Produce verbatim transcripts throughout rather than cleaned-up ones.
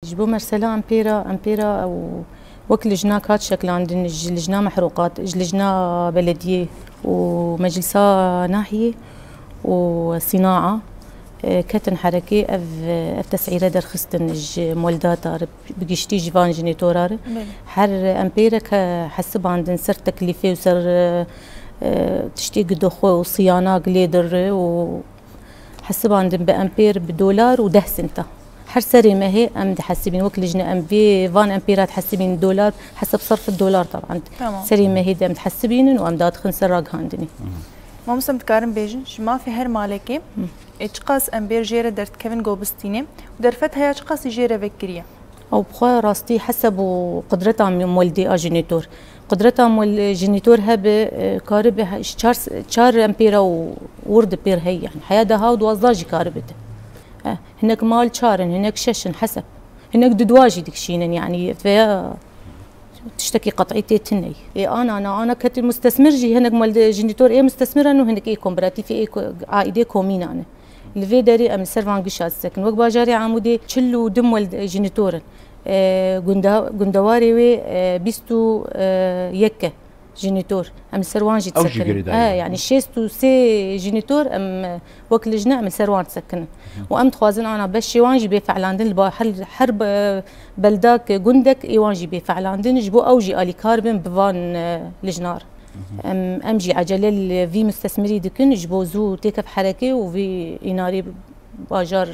Ji bo mesela Empêra, Empêra û wek lijna kat şeklandin, ji lijna mehruqat, ji lijna belediyê û meclisa nahiyê û sinaa, e, ketin herekê ev, ev tesîre derxistin ji moldata re, bi giştî ji van jinêtora re. Belê. Her Empêrek he-, hesibandin ser teklîfê û ser, e, e, tiştê gidoxwe û siyana gilê dir û hesibandin bi empêr, bi dolar û deh sinta. Her serê mehê em dihesibînin, wek lijne em vê van empêra dihesibînin dolar, hesab sarf dolar taban. Tamam. Serê mehê de em dihesibînin û em dadixin ser ragihandinê. Mamoste, em dikarin bêjin, ji mafê her malekê, ê çiqas empêr jê re derdikevin gobistînê û derfet heya çiqasî jê re vekiriye? Ew bi xwe rastî heseb û qudreta moldê a jinêtor. Qudreta mol-, jinîtor hebe, e, karibe he-, ji çar, çar empêra û wir di pêr heye, yani heya deha û duwazdeh jî karibe de. E, hinek mal çar in, hinek şeş in, heseb. Hinek di dua jî dikişînin, yani veya tiştekî qet'î tê tune ye. Ê ana, ana, ana ketî mustesmir jî, hinek mal de jinîtor ê mustesmir in û hinek ê kooperatif ê ko-, aîdê komînan e. Li vê derê em li ser van gişa disekin. Wek bajarê Amûdê çil û du mal jinîtor in. E, gunda-, gundewarê wê, e, bîst û yek e jinîtor. Em li ser wan jî Ew jî disekinin. Girêdayî He, ne? Yani şêst û sê jinîtor em, e, wek lijne em li ser wan disekinin. Û em dixwazin ana beşê wan jî bê felandin li ba-, her, her be-, beldak, gundek ê wan jî bê felandin. Ji bo ew jî alîkar bin bi van, e, lijnar. Em, em jî ecele li vî mustesmirî dikin ji bo zû têkef herekê û vî înarê bajar,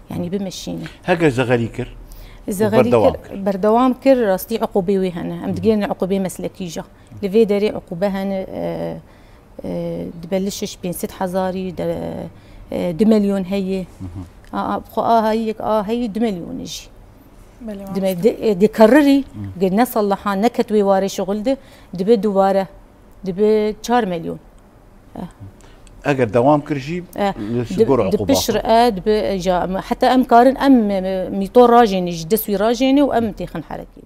yani bimeşîne. Heger zexerî kir û Zexerî berdewam kir, kir. Berdewam kir, rastî uqûbê wê hene. Em digihînin uqûbê meslekî jî. Li vê derê uqûbe hene, e, e, dibe li şeş pênc sed hezarî, de, e, du milyon heye. A, a, xwe a heyî, yek a heyî du milyon jî. Belê, Dime, mamoste. De, e, dikerrî, ge ne sallaha neket wê warê şixul de, dibe dubare, dibe çar milyon. Eger dewam kir jî, Eh, li di, gor di uqûba pişt xwe. Re, eh, dibe, ja, heta em karin, em, e, mîtor rajênî, ji dest wî rajênî û em têxin herekê.